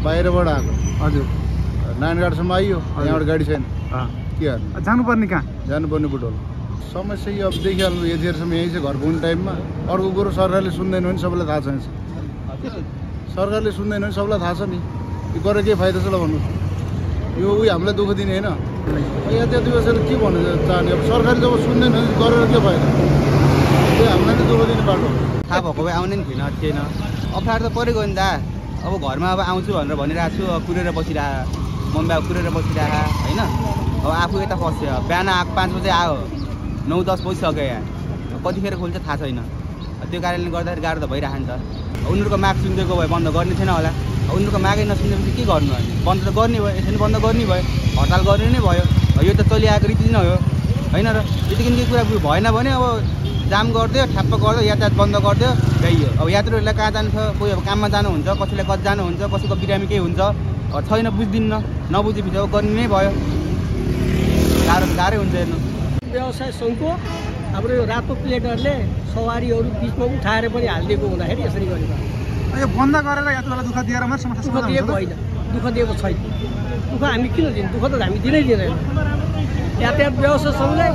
बाहिरबाट आएको हजुर नानघाटसम्म आइयो यहाँबाट गाडी छैन के गर्नु जानुपर्ने कहाँ जानुपर्ने बुटोल समस्या यो अब देखिहाल्नु यतिखेरसम्म यहीँ चाहिँ घर पुग्ने टाइममा अर्को कुरो सरकारले सुन्दैन भने सबैलाई थाहा छ सरकारले सुन्दैन भने सबैलाई थाहा छ नि यो गरेर के फाइदा छ ल भन्नु यो उयो हामीलाई दुःख दिने होइन यातायात व्यवस्थाले के भन्नु चाहने अब सरकारले जब सुन्दैन भने गरेर के फाइदा त्यो हामीलाई नै दुःख दिने बाटो थाहा भएको भए आउने नि थिएन अप्ठ्यारो त परेको नि दा अब घरमा अब आउँछु भनेर भनिरहेको छु अब कुरेर बसिरहेको मम्मी अब कुरेर बसिरहेको होइन अब आफू यता फस्यो बिहान आएको 5 बजे आयो 9-10 बजिसक्यो यहाँ कतिखेर खोल्छ थाहा छैन त्यो कारणले गर्दाखेरि गाह्रो त भइरहेको नि त उनीहरूको माग सुनिदिएको भए बन्द गर्ने थिएन होला उनीहरूको मागै नसुनेपछि के गर्नु अनि बन्द त गर्ने भयो यसरी बन्द गर्ने भयो हडताल गर्ने नै भयो यो त चलिआएको रीति नै हो होइन र यतिकै केही कुरा भएन भने अब जाम गरिदियो ठ्याप्प गरिदियो यातायात बन्द गरिदियो त्यही हो अब यात्रुहरूलाई कहाँ जान्छ कोही अब काममा जानुहुन्छ कसैलाई कति जानुहुन्छ कसैको बिरामी केही हुन्छ छैन बुझ्दिन्न नबुझेपछि अब गर्ने नै भयो गाह्रै हुन्छ हेर्नु व्यवसाय सङ्घको हाम्रो यो रातो प्लेटहरूले सवारीहरू बिचमा उठाएर पनि हालिदिएको हुँदाखेरि यसरी गरेको यो बन्द गरेर यात्रुलाई दुःख दिएर मात्र समस्या दुःख दिएको होइन दुःख दिएको छैन दुःख हामी किन दिनु दुःख त हामी दिनै दिँदैन यातायात व्यवस्था सङ्घले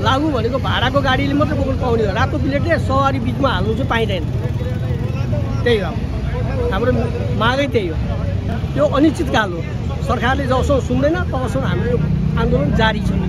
लागु भनेको भाडाको गाडीले मात्रै बोक्नु पाउने हो रातो प्लेटले सवारी बिचमा हाल्नु चाहिँ पाइँदैन त्यही हो हाम्रो मागै त्यही हो यो अनिश्चितकाल हो सरकारले जबसम्म सुन्दैन तबसम्म हाम्रो आन्दोलन जारी छ